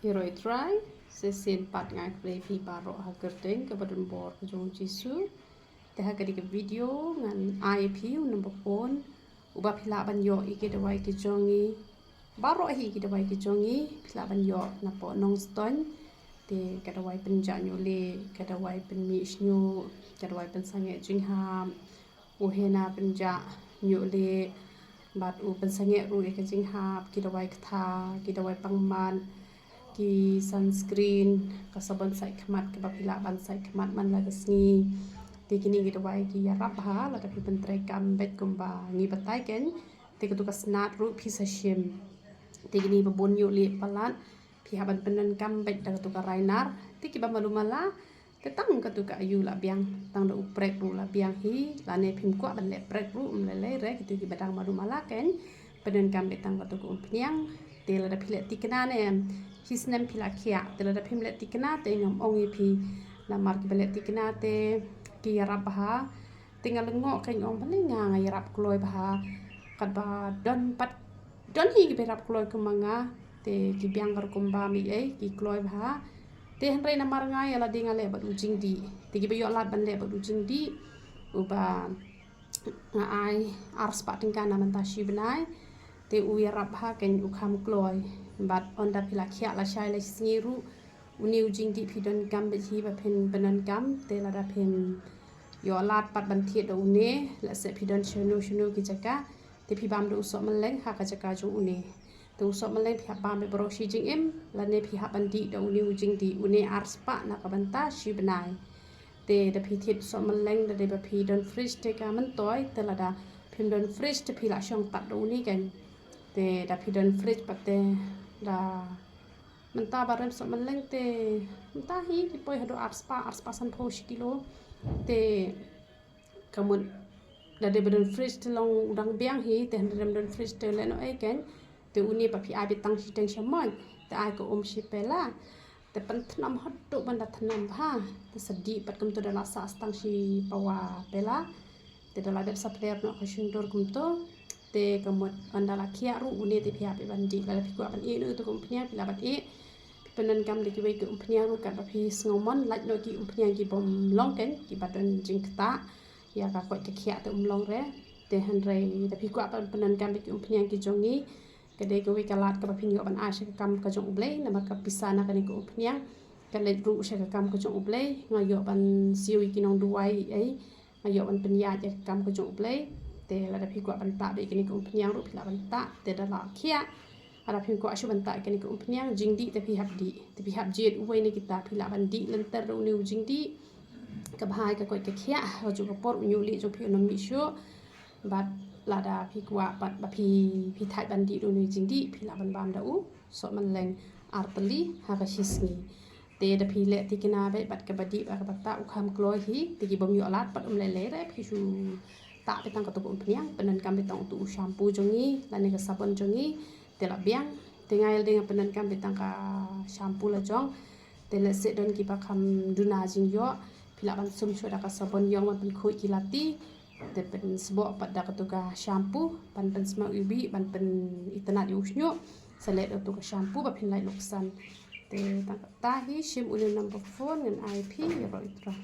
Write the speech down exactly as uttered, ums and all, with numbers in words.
Ïaroh Trai, shisien pat nga ai khublei phi baroh ha ka kyrteng kaba donbor ka jong u Jisu. Te ha kane ka video ngan ai phi u number phone uba phi lah ban ïoh ïa ki dawai ki jong ngi. Baroh hi ki dawai ki jong ngi phi lah ban ïoh napoh Nongstoiñ. Te ka dawai pynjah ñiuh lieh, ka dawai pynmih shñiuh, ka dawai pynsangeh jinghap, u henna pynjah ñiuh lieh, bad u pynsangeh ruh ïa ka jinghap, ki dawai ktha, ki dawai pangmat, ki sunscreen, ka sabon sait khmat kaba phi lah ban sait khmat man la ka sngi. Te kine ki dawai ki ïarap bha lada phi pyntreikam beit kumba ngi batai kein. Te katu ka snat ruh phi sa shim. Te kine ba bun ñiuh lieh palat phi hap ban pyndonkam beit da katu ka Rhinar. Te kiba malu mala, te tang katu ka aïu la biang, tang da u prek ruh la biang hi, lane phim kwah ban leh prek ruh, ym lei lei re, kitu kiba dang malu mala kein, pyndonkam beit tang katu ka umphniang. Te lada phi leh tikna ne em, shi snem phi la khiah, te lada phim leh tikna te ngam ong ïa phi, namar kiba leh tikna te ki ïarap bha. Te nga lyngngoh kein ong balei nga nga ïarap kloi bha, katba don pat, don hi kiba ïarap kloi kum ma nga. Te ki biang ka rukom bam ei ei, ki kloi bha. Te hynrei namar nga ïa lade nga leh bad u jingdih, te kiba ïoh lad ban leh bad u jingdih, uba nga ai ar spah tyngka na mynta shi bnai. Te u ïarap bha kein, u kham kloi. Bad ynda phi la khiah lashai lashisngi ruh, une u jingdih phi donkam beit hi ba phin pyndonkam. Te lada phim ïoh lad pat ban thied da une, lehse phi don shano shano ki jaka, te phi bam da u sohmylleng ha ka jaka jong une. Te u sohmylleng phi hap bam beit baroh shi jingim, lane phi hap ban dih da une u jingdih, une ar spah na ka bynta shi bnai. Te da phi thied u sohmylleng, da dei ba phi don fridge te ka myntoi, te lada phim don fridge te phi lah shong tad da une kein. Te da phi don fridge pat te da mynta ba rem sohmylleng te mynta hi ki poi haduh ar spah, ar spah sanphew shi kilo. Te ka mut da dei ba don fridge te long u dang biang hi, te hynrei da ym don fridge te leh noh ei kein. Te une pat phi ai beit tang shiteng shamoit, te ai ka um shi pela. Te pynthnam haduh ban da thnam bha. Te sa dih pat kumto, da la sah tang shi pawa pela. Te da la dep sa pler noh ka shyntur kumto. Te ka mut ynda la khiah ruh une te phi hap ban dih. Lada phi kwah ban ïeh noh ïa uto ka umphniang phi lah ban ïeh. Phi pyndonkam da kiwei ki umphniang ruh katba phi sngewmon, lait noh ki umphniang ki bym long kein, kiba don jingktah ïa ka koit ka khiah te ym long re. Te hynrei da phi kwah ban pyndonkam da ki umphniang ki jong ngi, ka dei kawei ka lad kaba phin ïoh ban ai sha ka kam ka jong U Blei, namar ka pisa na kane ka umphniang ka leit ruh sha ka kam ka jong U Blei. Nga ïoh ban siew ïa ki nongduwai ei, nga ïoh ban pynïaid ïa ka kam ka jong U Blei. Te lada phi kwah ban tah beit ïa kane ka umphniang ruh phi lah ban tah, te da la khiah. Lada phim kwah shuh ban tah ïa kane ka umphniang, jingdih te phi hap dih, te phi hap jied uwei na kita, phi lah ban dih lynter da une u jingdih. Kaba hai ka koit ka khiah, ha kajuh ka por u ñiuh lieh jong phi un ym mih shuh. Bad lada phi kwah pat ba phi, phi thait ban dih da une u jingdih, phi lah ban bam da u sohmylleng ar tylli ha ka shisngi. Te da phi leh tikna beit bad kaba dih bad kaba tah u kham kloi hi. Te ki bym ïoh lad pat ym lei lei re, phi shu tah beit tang kato ka umphniang, pyndonkam beit tang uto u shampoo jong ngi lane ka sabon jong ngi, te la biang. Te nga ïa lade nga pyndonkam beit tang ka shampoo la jong. Te lehse don kiba kham duna jingïoh, phi lah ban sum shuh da ka sabon ïong ban pynkhuid ki lati. Te pynsboh pat da kato ka shampoo ban pynsmaw iwbih, ban pynitynnad ïa u shñiuh, sa leh da kato ka shampoo ba phin lait luksan. Te tang kata hi, shim une u number phone ngan ai phi, ïaroh Ïa Trai.